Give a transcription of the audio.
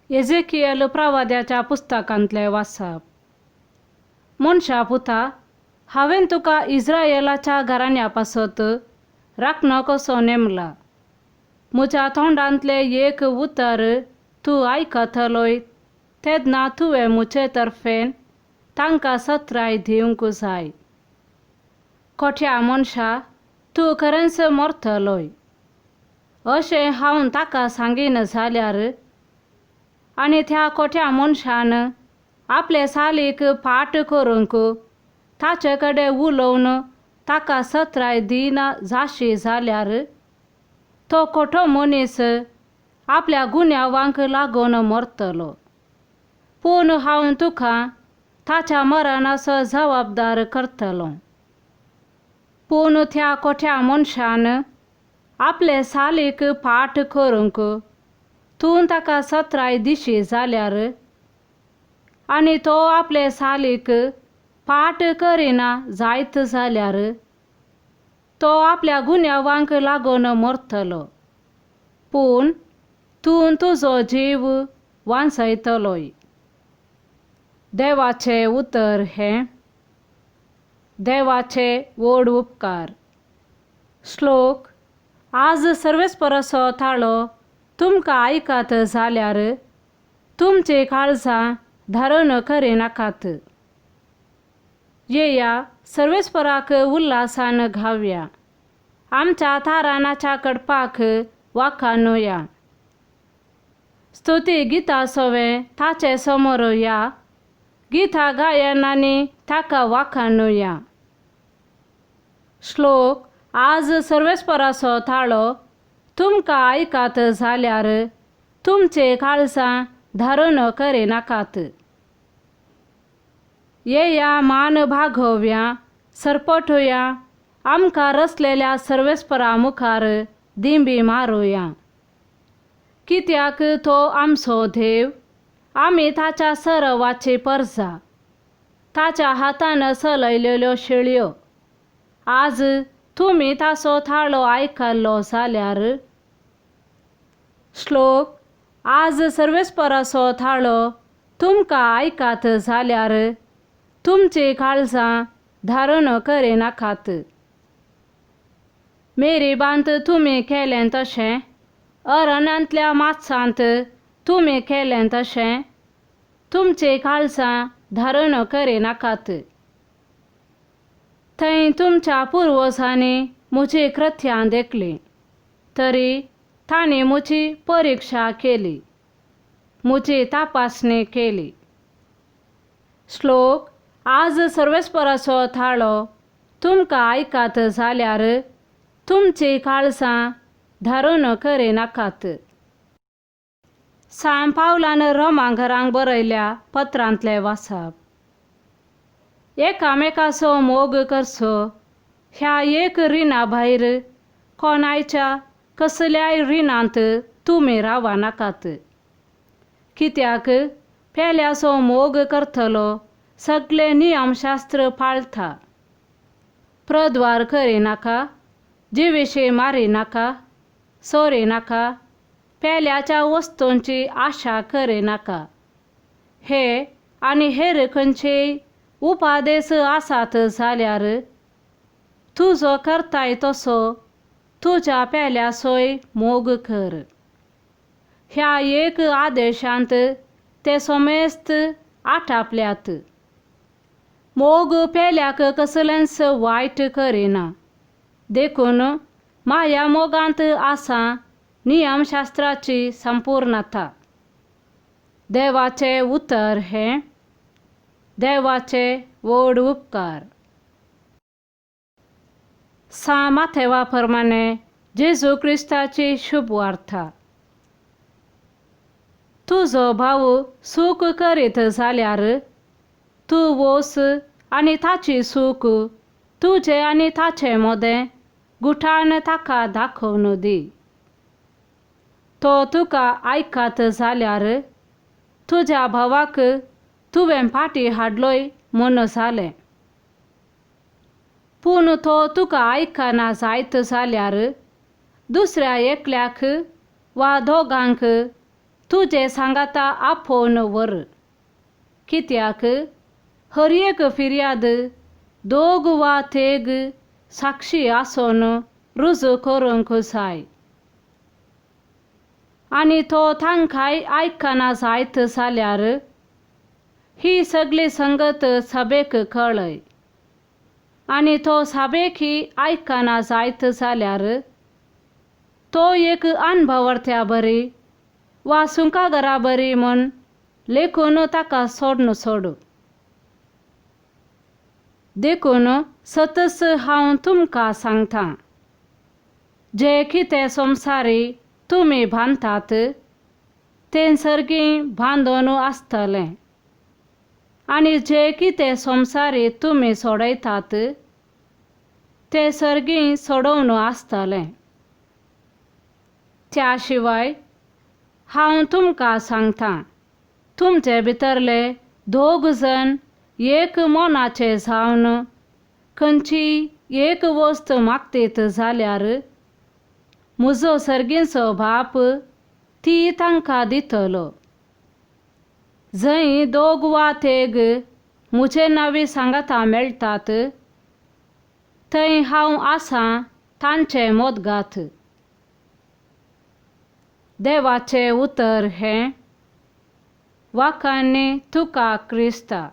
Ezekiel प्रवाद्याच्या पुस्तकांतलें वाचप. मनशा पुता, हांवें तुका इस्रायलाच्या घराण्या पासत राखणो कसो नेमला. म्हज्या तोंडांतलें एक उतर तूं आयकतलोय तेन्ना तुवें म्हजे तर्फेन तांकां सत्राय दिवंक जाय. खोट्या मनशा, तूं खरेंच मरतलोय अशें हांव ताका सांगीन जाल्यार आनी त्या खोट्या मनशान आपले सालीक पाट करूंक ताचे कडेन उलोवन ताका सत्राय दिना जाशी जाल्यार तो खोटो मनीस आपल्या गुन्यांवांक लागून मरतलो. पूण हांव तुका ताच्या मरणाचो जबाबदार करतलो. पूण त्या खोट्या मनशान आपले सालीक पाट करूंक तूं ताका सत्राय दिशी जाल्यार आनी तो आपले सालीक पाट करिना जायत जाल्यार तो आपल्या गुन्यांवांक लागून मरतलो. पूण तूं तुजो जीव वांचयतलोय. देवाचें उतर हें देवाचे व्हड उपकार. श्लोक. आज सर्वेस्पराचो ताळो तुमकां आयकत जाल्यार तुमची काळजां धारण करिनाकात. येया सर्वेस्पराक उल्हासान घावया. आमच्या ताराणाच्या कडपाक वाखाणुया. स्तुती गितां सोवें ताचे समोर या. गितां गायनांनी ताका वाखाणुया. श्लोक. आज सर्वेस्पराचो ताळो तुमकां आयकत जाल्यार तुमची काळजां धारण करिनाकात. येया मान भागोवया सरपटुया आमकां रचलेल्या सर्वेस्परा मुखार दिंबी मारुया. कित्याक तो आमचो देव, आमी ताच्या सरवाची परजा, ताच्या हातान चलयलेल्यो शेळयो. आज तुमी ताचो ताळो आयकल्लो जाल्यार. श्लोक. आज सर्वेस्पराचो ताळो तुमकां आयकत जाल्यार तुमची काळजां धारण करिनाकात. मेरीबांत तुमी केलें तशें, अरण्यांतल्या मात्सांत तुमी केलें तशें, तुमची काळजां धारण करिनाकात. थंय तुमच्या पुर्वजांनी म्हजी कृत्यां देखली, तरी तांणी म्हजी परिक्षा केली, म्हजी तपासणी केली. श्लोक. आज सर्वेस्पराचो ताळो तुमकां आयकत जाल्यार तुमची काळजां धारण करिनाकात. सांत पावलान रोमांकरांक बरयल्या पत्रांतलें वाचप. एकामेकाचो मोग करचो ह्या एक रिणा भायर कोणायच्या कसल्याय रिणांत तुमी रावा नाकात. कित्याक पेल्याचो मोग करतलो सगळे नियमशास्त्र पाळता. प्रद्वार करिनाका, जिविशी मारिनाका, चोरिनाका, पेल्याच्या वस्तूंची आशा करिनाका. हे आनी हेर खंयचेय उपादेस आसात जाल्यार तुजो करताय तसो तुज्या पेल्याचोय मोग कर. ह्या एक आदेशांत ते समेस्त आटापल्यात. मोग पेल्याक कसलेंच वायट करिना. देखून माया मोगांत आसा नियमशास्त्राची संपूर्णता. देवाचें उतर हें देवाचे व्हड उपकार. सांत माथेवा प्रमाणे जेजू क्रिस्ताची शुभवार्ता. तुजो भाव चूक करीत जाल्यार तूं वच आनी ताची चूक तुजे आनी ताचे मदें गुठान ताका दाखोवन दी. तो तुका आयकत जाल्यार तुज्या भावाक तुवें फाटीं हाडलोय म्हूण जालें. पूण तो तुका आयकना जायत जाल्यार दुसऱ्या एकल्याक वा दोगांक तुजे सांगाता आपोवन व्हर, कित्याक हर एक फिर्याद दोग वा तेग साक्षी आसून रुजू करूंक जाय. आनी तो तांकांय आयकना जायत जाल्यार ही सगळी संगत सभेक कळय. आनी तो सभेकी आयकना जायत जाल्यार तो एक अणभवर्त्या बरी वा सुंकाघरा बरी म्हूण लेखून ताका सोडून सोडू. देखून सतच हांव तुमकां सांगता, जे कितें संवसारी तुमी बांदतात तें सर्गी बांदून आसतलें, आनी जे कितें संवसारी तुमी सोडयतात तें सर्गी सोडोवन आसतलें. त्या शिवाय हांव तुमकां सांगता, तुमचे भितरले दोग जण एक मनाचे जावन खंयची एक वस्त मागतीत जाल्यार म्हजो सर्गीचो बाप ती तांकां दितलो. जंय दोग वा तेग म्हजे नांवी सांगाता मेळटात थंय हांव आसां तांचे मोदगात. देवाचें उतर हें. वाखाणणी तुका क्रिस्ता.